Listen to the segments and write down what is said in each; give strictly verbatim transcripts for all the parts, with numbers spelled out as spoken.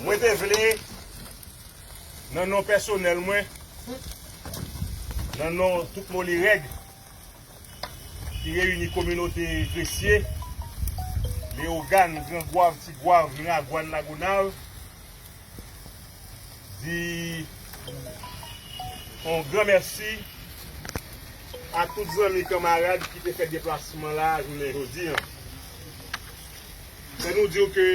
Mwen te vle, nan non pèsonèl mwen, nan non tout Molirèg ki reyini kominote Gresye, Leyogàn, Gran Gwav, Ti Gwav, Miragwàn, Lagonav, di yon gran mèsi a tout zanmi, kanmarad ki te fè deplasman la jounen jodi a. Fè nou di w ke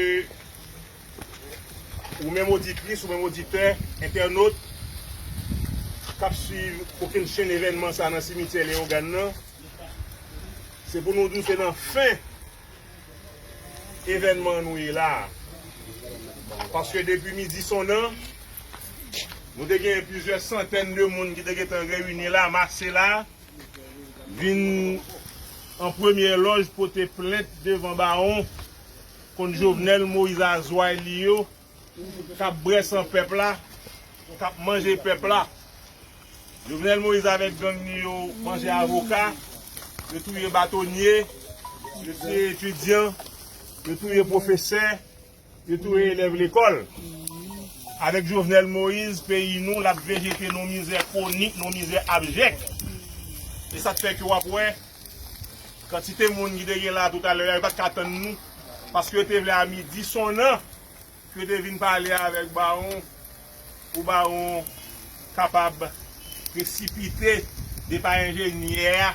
ou menm oditris, ou menm oditè, entènot k ap swiv kokenn chenn evènman sa nan simityè Leyogàn nan, se pou nou di w se nan fen evènman nou ye la a. Paske depi midi sonn an, nou te gen plizyè santèn de moun ki te gentan reyini la, mase la, vin an premyè lòj pote plent devan bawon kont Jovenel Moïse a zway li yo, k ap bwè san pèp la, k ap manje pèp la. Jovenel Moïse avèk gang li yo manje avoka, yo touye batonye, yo tiye etidyan, yo touye pwofesè, yo touye elèv lekòl. Avèk Jovenel Moïse, peyi nou, l ap vejete nan mizè kwonik, nan mizè abjèk. E sa k fè ke w ap wè, kantite moun ki te gen la toutalè a, yo pa t ka tann nou, paske yo te vle a midi sonn an, ke te vin pale avèk Bawon, pou Bawon kapab presipite depa enjenyè a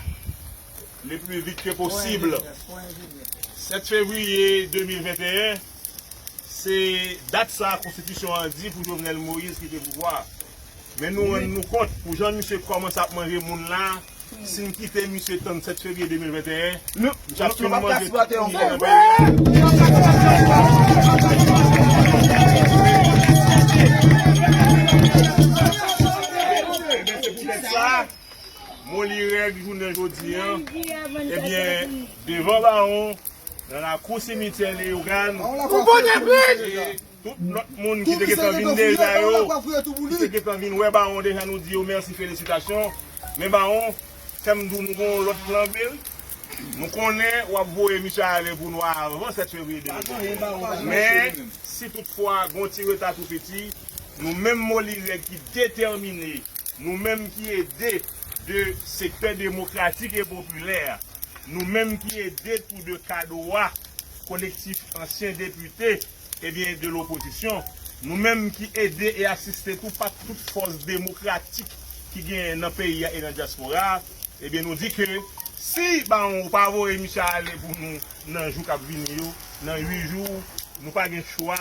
le pli vit ke posib. Sèt fevriye de mil venteyen, se dat sa konstitisyon an di pou Jovenel Moïse kite pouvwa a. Men nou rann nou kont, pou jan misye kòmanse ap manje moun la, si n kite misye tann sèt fevriye de mil venteyen, misye ap fin manje tout moun nan peyi a. Ebyen, se poutèt sa, Molirèg jounen jodi a, ebyen, devan Bawon, nan lakou simityè Leyogàn, e tout lòt moun ki te gentan vin deja yo, ki te gentan vin wè Bawon deja, nou di yo mèsi, felisitasyon. Men Bawon, fè m di w, nou gen yon lòt plan B, wi. Nou konnen w ap voye misye ale pou nou avan sèt fevriye de mil venteyen. Men, si toutfwa gen yon ti reta tou piti, nou menm Molirèg ki detèmine, nou menm ki ede de sektè demokratik e popilè, nou menm ki ede tou de kadwa, kolektif ansyen depite, ebyen, de lopozisyon, nou menm ki ede e asiste tou pa tout fòs demokratik ki genyen nan peyi a e nan dyaspora a, ebyen, nou di ke si Bawon pa voye misye ale pou nou nan jou k ap vini yo, nan uit jou, nou pa gen chwa,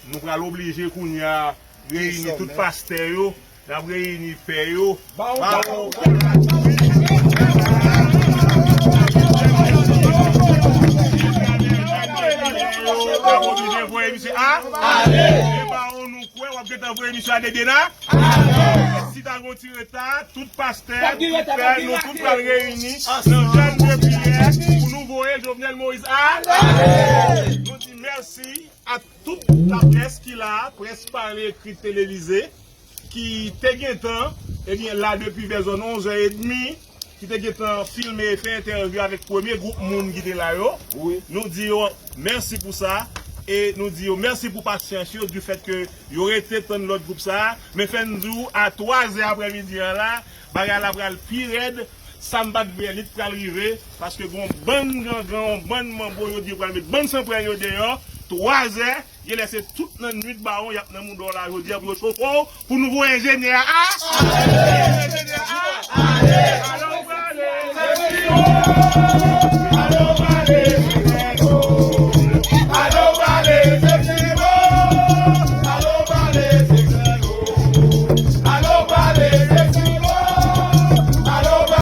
nou pral oblije kounye a reyini tout pastè yo, n ap reyini pè yo. Bawon, Bawon, n ap oblije voye misye a. E Bawon, nou kwè w ap gentan voye misye a de Dena. Si ta gen yon ti reta, tout pastè, tout pè, nou tout pral reyini nan jèn de priyè pou nou voye Jovenel Moïse a. Nou di mèsi a tout laprès ki la, près pale, ekri, televize, ki te gentan, ebyen, la depi vè zòn onz è edmi, ki te gentan filme e fè entèvyou avèk premye gwoup moun ki te la yo. Nou di yo mèsi pou sa, e nou di yo mèsi pou pasyans yo, du fait que yo rete tann lòt gwoup sa a. Men fè n di w, a twa zè aprèmidi an la, bagay la pral pi rèd. Sa m pa t vle, li t pral rive, paske gon bann gangan, yon bann manbo, yo di yo pral met bann sanprè yo deyò, twa zè, genlè se tout nan nwit Bawon y ap nan mouda w la jodi a pou yo chofe w, pou nou voye enjenyè a. Enjenyè a. Alò, prale.